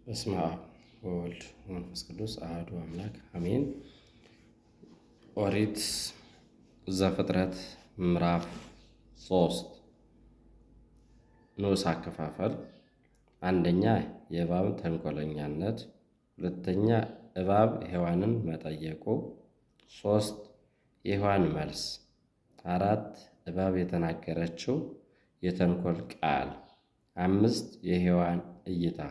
በስመ አብ ወወልድ ወመንፈስ ቅዱስ አሐዱ አምላክ አሜን። ኦሪት ዘፍጥረት ምዕራፍ 3 ንዑስ አከፋፈል፣ አንደኛ የእባብ ተንኮለኛነት፣ ሁለተኛ እባብ ሔዋንን መጠየቁ፣ 3 የሔዋን መልስ፣ 4 እባብ የተናገረችው የተንኮል ቃል፣ 5 የሔዋን እይታ፣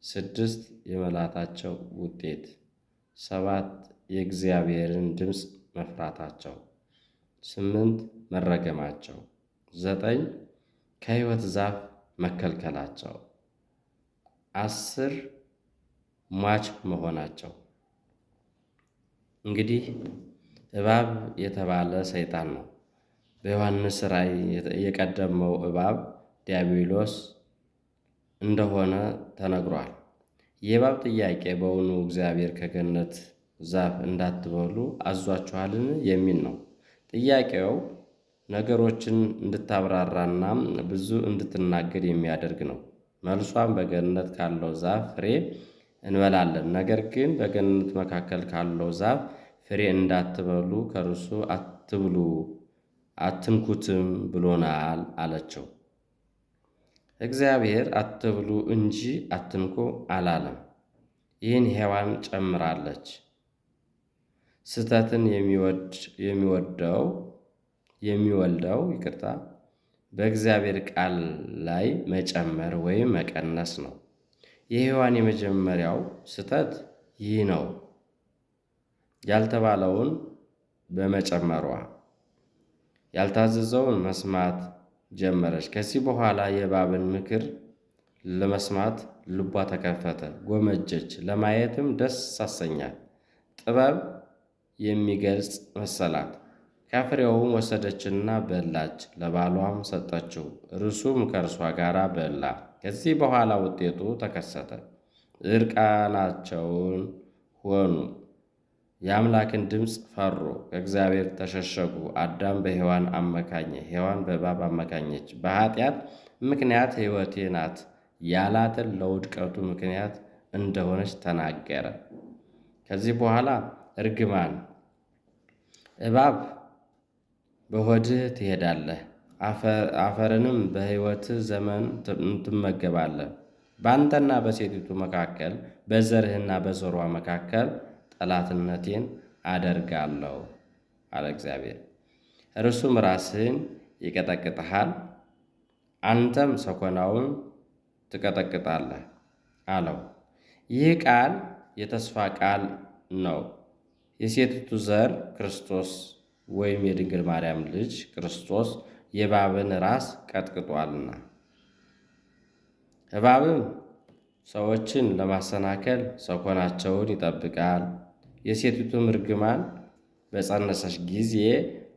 6 የመላታቸው ውጤት፣ 7 የእግዚአብሔርን ድምፅ መፍራታቸው፣ 8 መረገማቸው፣ 9 ከሕይወት ዛፍ መከልከላቸው፣ 10 ሟች መሆናቸው። እንግዲህ እባብ የተባለ ሰይጣን ነው። በዮሐንስ ራእይ የቀደመው እባብ ዲያብሎስ እንደሆነ ተነግሯል። የእባብ ጥያቄ በውኑ እግዚአብሔር ከገነት ዛፍ እንዳትበሉ አዟችኋልን? የሚል ነው። ጥያቄው ነገሮችን እንድታብራራና ብዙ እንድትናገር የሚያደርግ ነው። መልሷም በገነት ካለው ዛፍ ፍሬ እንበላለን፣ ነገር ግን በገነት መካከል ካለው ዛፍ ፍሬ እንዳትበሉ ከእርሱ አትብሉ አትንኩትም ብሎናል አለችው። እግዚአብሔር አትብሉ እንጂ አትንኩ አላለም። ይህን ሔዋን ጨምራለች። ስህተትን የሚወልደው ይቅርታ በእግዚአብሔር ቃል ላይ መጨመር ወይም መቀነስ ነው። የሔዋን የመጀመሪያው ስህተት ይህ ነው። ያልተባለውን በመጨመሯ ያልታዘዘውን መስማት ጀመረች። ከዚህ በኋላ የእባብን ምክር ለመስማት ልቧ ተከፈተ፣ ጎመጀች፣ ለማየትም ደስ አሰኛት። ጥበብ የሚገልጽ መሰላት። ከፍሬውም ወሰደችና በላች፣ ለባሏም ሰጠችው፣ እርሱም ከእርሷ ጋር በላ። ከዚህ በኋላ ውጤቱ ተከሰተ። እርቃናቸውን ሆኑ፣ የአምላክን ድምፅ ፈሩ፣ ከእግዚአብሔር ተሸሸጉ። አዳም በሔዋን አመካኘ፣ ሔዋን በእባብ አመካኘች። በኃጢአት ምክንያት ሕይወቴ ናት ያላትን ለውድቀቱ ምክንያት እንደሆነች ተናገረ። ከዚህ በኋላ እርግማን እባብ በሆድህ ትሄዳለህ፣ አፈርንም በሕይወትህ ዘመን ትመገባለህ። በአንተና በሴቲቱ መካከል በዘርህና በዘሯ መካከል ጠላትነቴን አደርጋለሁ አለ እግዚአብሔር። እርሱም ራስህን ይቀጠቅጥሃል፣ አንተም ሰኮናውን ትቀጠቅጣለህ አለው። ይህ ቃል የተስፋ ቃል ነው። የሴቲቱ ዘር ክርስቶስ ወይም የድንግል ማርያም ልጅ ክርስቶስ የእባብን ራስ ቀጥቅጧልና። እባብም ሰዎችን ለማሰናከል ሰኮናቸውን ይጠብቃል። የሴቲቱም እርግማን በጸነሰሽ ጊዜ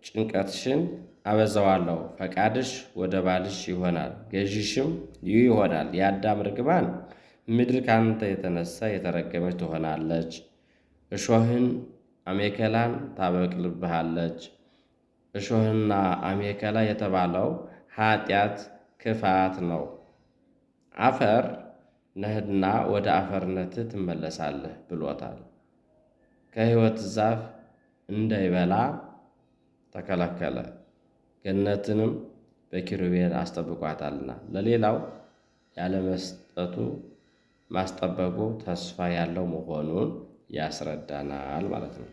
ጭንቀትሽን አበዛዋለሁ፣ ፈቃድሽ ወደ ባልሽ ይሆናል፣ ገዢሽም ይህ ይሆናል። የአዳም እርግማን ምድር ካንተ የተነሳ የተረገመች ትሆናለች፣ እሾህን አሜከላን ታበቅልብሃለች። እሾህና አሜከላ የተባለው ኃጢአት ክፋት ነው። አፈር ነህና ወደ አፈርነትህ ትመለሳለህ ብሎታል። ከሕይወት ዛፍ እንዳይበላ ተከለከለ። ገነትንም በኪሩቤል አስጠብቋታልና ለሌላው ያለመስጠቱ ማስጠበቁ ተስፋ ያለው መሆኑን ያስረዳናል ማለት ነው።